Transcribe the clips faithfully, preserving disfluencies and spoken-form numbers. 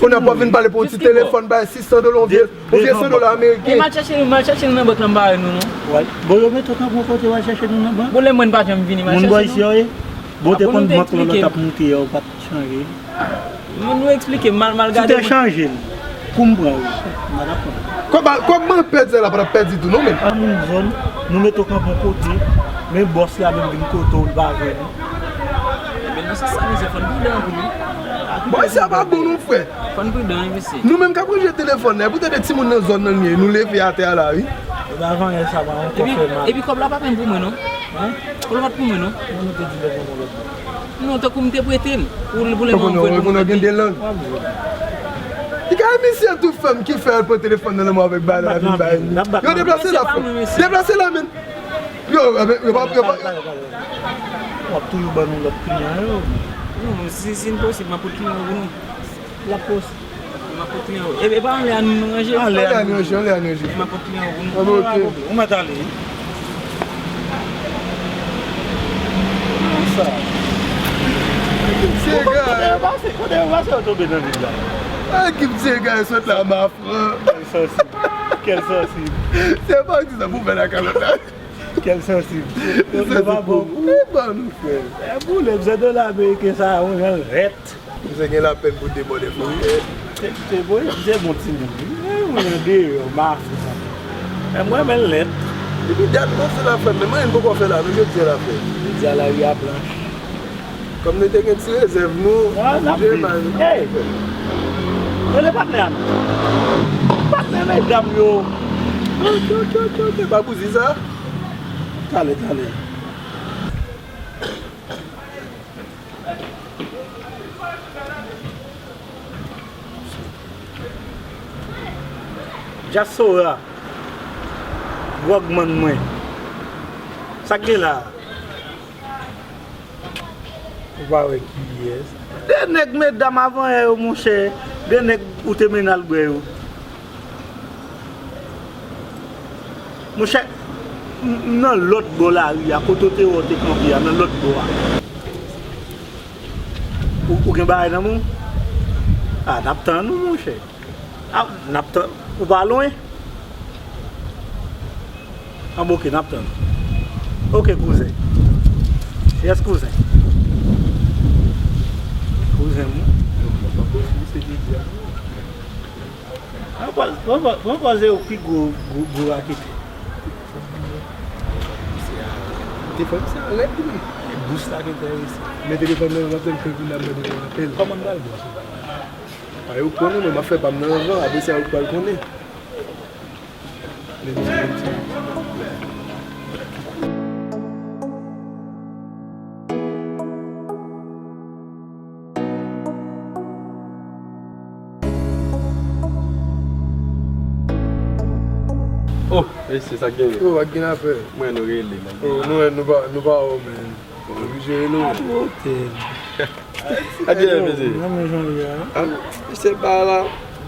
Kounye a pou w vin pale pou yon ti telefòn bay sis san dola, yon vye, yon vye san dola ameriken. E m al chèche nou, m al chèche nou nan bank lan, m pa wè nou non. Bon, yo mete w kanpe yon kote, w al chèche nou nan bank. Bon, lè mwen m pa janm vini, m al chèche nou. Moun bò isi yo ye? Bon, te konn bank lan lòt ap moute a, ou pa t chanje. Nou, nou eksplike, m al, m al gade. Si te chanje l, kou m pran ou, m pa t ap pran. Kòb, kòb mwen pèdi la pa t ap pèdi tou non, men. An nou zòn, nou mete w kanpe yon kote, men bòs la menm vin kote w, li pa jwenn ou. Men nan sans sa, mezye, fò n pridan anpil wi. Bòs sa pa bon non, frè. Fò n pridan wi, mesye. Nou menm k ap ranje telefòn nan, epi w tande timoun nan zòn nan nou ye, nou leve atè a la wi. Epi avan yè sa, pa ankò fè mal. Epi kòb la pa menm pou mwen non. Hein? Kòb la pa t pou mwen non. Mwen nou te di lè pou mwen lòt. Non, tankou m te prete l. Pou, pou lè mwen prete l. Konnen w gen de lang. Li ka misye tout fanm ki fè al pran telefòn nan nan mwen avèk bagay la vin bay li. Yo deplase la, frè. Deplase la, men. Yo, yo pa, yo pa. W ap toujou ban nou lòt kliyan yo. Non, si, si n posib, m ap pot kliyan yo pou nou. L ap posib. M ap pot kliyan yo. E, e pa anlè a nou, nou ranje? Anlè a nou ranje, anlè a nou ranje. M ap pot kliyan yo pou nou. Anben, ok. Ou mèt ale. Sa. Kote yo pase, kote yo pase, yo tonbe nan vil la. Ay, ki ti egare sot la, mafran. Kèl sansib. Kèl sansib. Se pa di sa pou fè la kalòt la. Kèl sansib. Yo pa bon. Ou ban nou, frè. E boule, m se dola ameriken sa, yon jan rèt. Misye gen lapenn pou de bò de fanmi. Se, se bon, se bon timoun. Wi, mwen andeyò, m a fou sa. E mwen, men lèt. Depi dat mwen fè l ap fè, men mwen, m poko fè la, men jodi a l ap fè. Jodi a lari a blanch. Kòm nou te gen ti rezèv nou, ah, n ap viv. Hey! Rele patnè a nou. Patnè medam yo. Ok, ok, ok, ok. Pa bouzi sa. Talè, talè. Diaspora, gwògmann mwen. Sa k gen la a? Ou pa wè kiyès? De nèg medam avan yè yo, monchè. De nèg ou te mennen al bwè yo. Monchè, m, m nan lòt bò lari a, kote w te wè w te kanpe a, nan lòt bò a. Ou, ou gen bagay nan men w? A, n ap tann ou, monchè. A, n ap tann. Ou pa lwen? Anben, ok, n ap tann. Ok, kouzen. Yes, kouzen. Kouzen m. Mwen pa posib se jodi a. Mwen panse yo pi gwo, gwo, gwo raketè. Te fè misye a rèd tou. E bous la ki enterese. Men telefòn nan, w ap tann kòm vin ap mande pou apèl. Kòman n pral bous? A, yo konnen, mwen, m ap fè pa m nan anvan, apre sa, yo pral konnen. Menm ti, menm ti. Oh, mesye, sa k genyen? Oh, pa t gen afè. Mwen, nou rele, man. Oh, nou, nou pa, nou pa wè w, men. Oblije rele w. Atè. Atè, mesye. Nan men jan li a. Ah, mesye, ba la,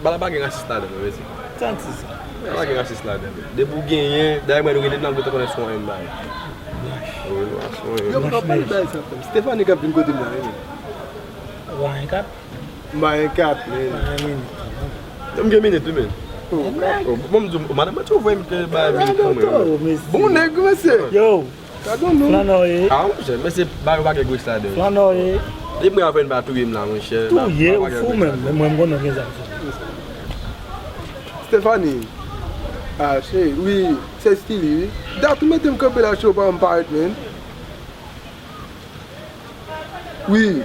ba la pa gen rasis ladan l, mesye. Sa di sa? Ba la pa gen rasis ladan l. Depi w genyen, dayè mwen, nou rele nan l, nou te konnen sou anyen bay. Wi, nou a sou anyen. Yo, m pa pale bay sa, frè m. Stephanie k ap vin kote m la, wi. Ou a yon kat? M bay yon kat, men. Bay yon minit. Yo, m gen minit, wi, men. Oh, bon, m di w, madanm mwen te voye m te bay minit pou mwen, wi. Bon nèg, mesye. Yo. Gadon non. Flannè w ye. Ah, monchè, mesye, bagay pa gen gwo ladan. Flannè w ye. Depi mwen aprann pa touye m la, monchè. Touye, ou fou menm, men mwen m konnen w gen zam sou ou. Stephanie. Ah, cheri, wi, se Steely, wi. Dat ou mete m kanpe la, cheri, ou pa janm parèt, men. Wi.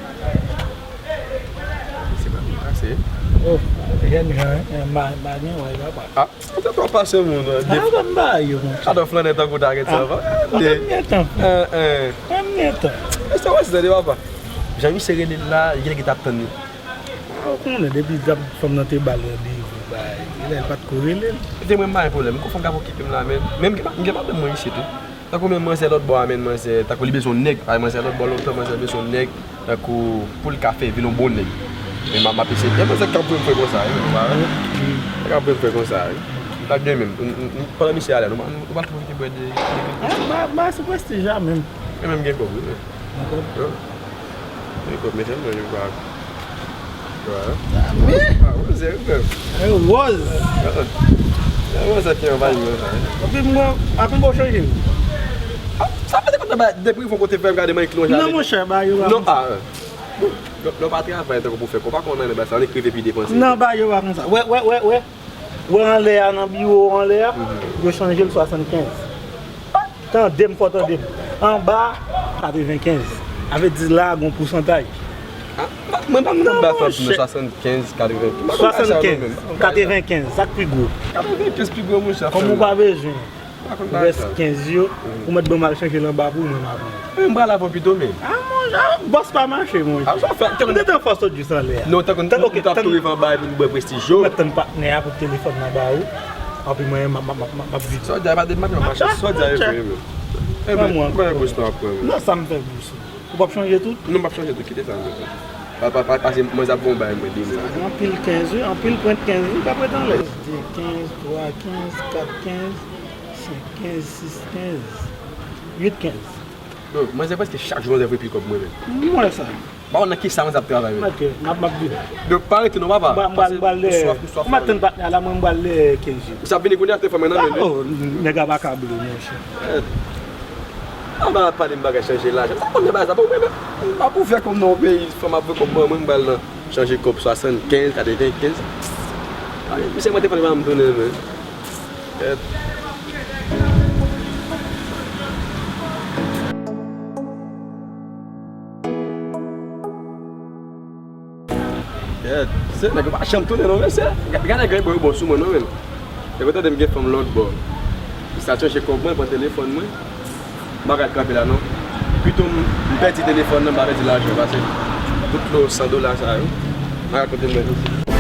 Se pa m pase. Oh, jèn jan, eh, ma, ma gen wè papa. Ah, ou te twò pase moun, eh, ah, ban m ba yo, monchè. Gadon flannè tankou ta gen sa, pa. Ah, m gen tan. Eh, eh. M gen tan. E sa w wè, se tande papa. Jan misye rele l la, li genlè gentan ap tann li. Ou konnen, depi fanm nan te ba l randevou, bay, genlè l pa t ko rele l. Kote mwen, m pa gen pwoblèm. M konn fanm k ap okipe m la, men. Men m gen, m gen madanm mwen isit tou. Tankou menm manzè lòt bò a, menm manzè, tankou li bezwen yon nèg, ay manzè lòt bò lontan, manzè bezwen yon nèg, tankou pou l ka fè vin yon bon nèg. Men m ap, m ap eseye. Gen manzè k ap voye m fè konsa, wi, men ou pa wè. K ap voye m fè konsa, wi. M pa t gen menm. M, m, m, pandan misye ale, nou, nou, nou pa t pwofite bwè de, de, de. Ah, ba, ba sou prestij la menm. Men menm gen kòb, wi, men. Gen kòb? Wi. Gen kòb, men sèlman yo pa. Sa wòz, wi, frè. E wòz. E wòz sa ki anvayi mwen, sa. Epi m gon, apre m gon chanje. Sa fè de kontan ba depi yon kote frè m gade mwen klon. Non, monchè, ba yo. Non, a. Non, non, pa travay tankou pou fè kòb, pa konn anyen nan bagay sa, annik rive pi depanse. Non, ba yo pa konsa. Wè, wè, wè, wè. Wè anlè a, nan biwo anlè a, yo chanje l swasannkenz. Tande m, fò tande m. Anba, katrevenkenz. Sa vle di la, gon pousantaj. Mwen pa konn anba sa, swasannkenz, katrevenkenz. Swasannkenz, katrevenkenz, sa k pi gwo. Katrevenkenz pi gwo, monchè. Kòm ou pa bezwen. Rès kenz yo, ou mèt ban m al chanje l anba pou mwen, m ap pran. Men m pral avè w pito, men. A, monchè, bòs pa mache, monchè. A, sa fè, tankou m te fè w sot jis anlè a. Non, tankou m t ap tou rive anba epi m bwè prestij yo. Ou mèt tann patnè a pou telefòn nan ba ou. Anpi mwen, m ap, m ap, m ap, m ap vini. Sa w di a pa de match, m ap mache. Sa w di a e vre, men. E mwen, mwen gòch lan ap pran, men. Non, sa m fè bous ou. Ou p ap chanje tout? Non, m p ap chanje tout. Kite sa, men. Pa, pa, pa, pase mwen ap gon bay mwen demen. Sa gen anpil kenz, wi, anpil pwent kenz, wi, k ap ret anlè. De kenz, twa kenz, kat kenz, senk kenz, sis kenz, uit kenz. Non, manzè prèske chak jou manzè voye pikòp mwen menm. M wè sa. M pa konn nan kisa manzè ap travay menm. Ok, m ap, m ap vini. Donk pa rete non papa. M pral, m pral, m pral, ou m ap tann patnè a la, mwen m pral, eh, kenz jou. Ou sa vini kounye a, telefòn mwen nan men li. Oh, nèg ap akable, monchè. Eh. An ba pale m bagay chanje lajan. Sa konn bagay sa bon, men, men, m pa pou fè kòb nan yon peyi, fanm ap voye kòb ban mwen, m pral nan chanje kòb swasannkenz, katrevenkenz. Ay, misye mwen te fann pa m tounen, men. Kèt. Kèt, se nèg yo pa janm tounen non, mesye. Gade, gade nèg yo bon, yo bon sou mwen non, men. Nèg yo tande m gen fanm lòt bò. Misye al chanje kòb mwen, pran telefòn mwen. M pa ka kanpe la non. Pito m, m pèdi telefòn nan, m pa pèdi lajan, pase tout lo san dola sa yo. M pa ka konte mwen.